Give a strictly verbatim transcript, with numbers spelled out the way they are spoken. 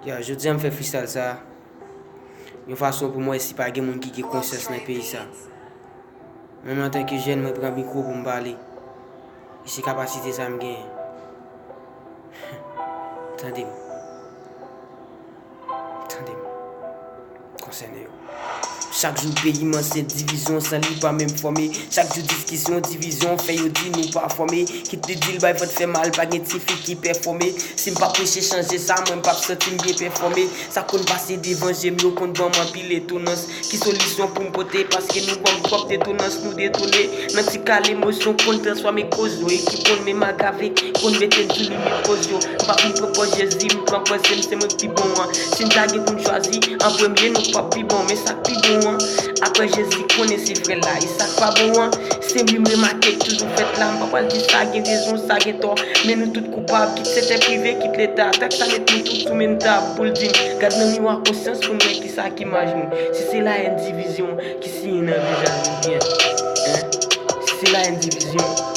Ya, jodi a m fè freestyle sa yon fason pou m wè si pa gen moun ki gen konsyans nan peyi sa. Mwen menm antanke jèn, mwen pran mikwo pou m pale. E se kapasite sa m genyen. Tande m. Tande m. Konsène yo. Chak jou peyi m an se divizyon, san li pa menm fòme. Chak jou diskisyon, divizyon, fè yo di nou pa fòme. Kit li di l bay vant fè mal, pa gen ti fi ki pèfòme. Si m pa preche chanje sa, mwen m p ap santi m byen pèfòme. Sa konn pase devan je m yo konn ban m anpil etonans. Ki solisyon pou m pote? Paske nou ban m twòp detonans, nou detone. Nan ti kal emosyon konn transfòme koz yo. Ekip konn menm agrave, konn mete n sou limit koz yo. M pa vin pran pòz Jezi, m pran pòz se m, se mwen k pi bon an. Si n ta gen pou n chwazi, an premye nou p ap pi bon, men sa k pi bon an. Apre Jezi konnen se frè l la, e sa k pa bon an. Se li m remake k toujou fèt la, m pa pral di sa gen rezon, sa gen tò. Men nou tout koupab, kit sektè prive, kit leta. Tèks la met nou tout sou menm tab pou l di n gad nan miwa konsyans pou n wè kisa k imaj nou. Si se la endivizyon ki siyen nan vizaj nou byen, en? Si se la endivizyon,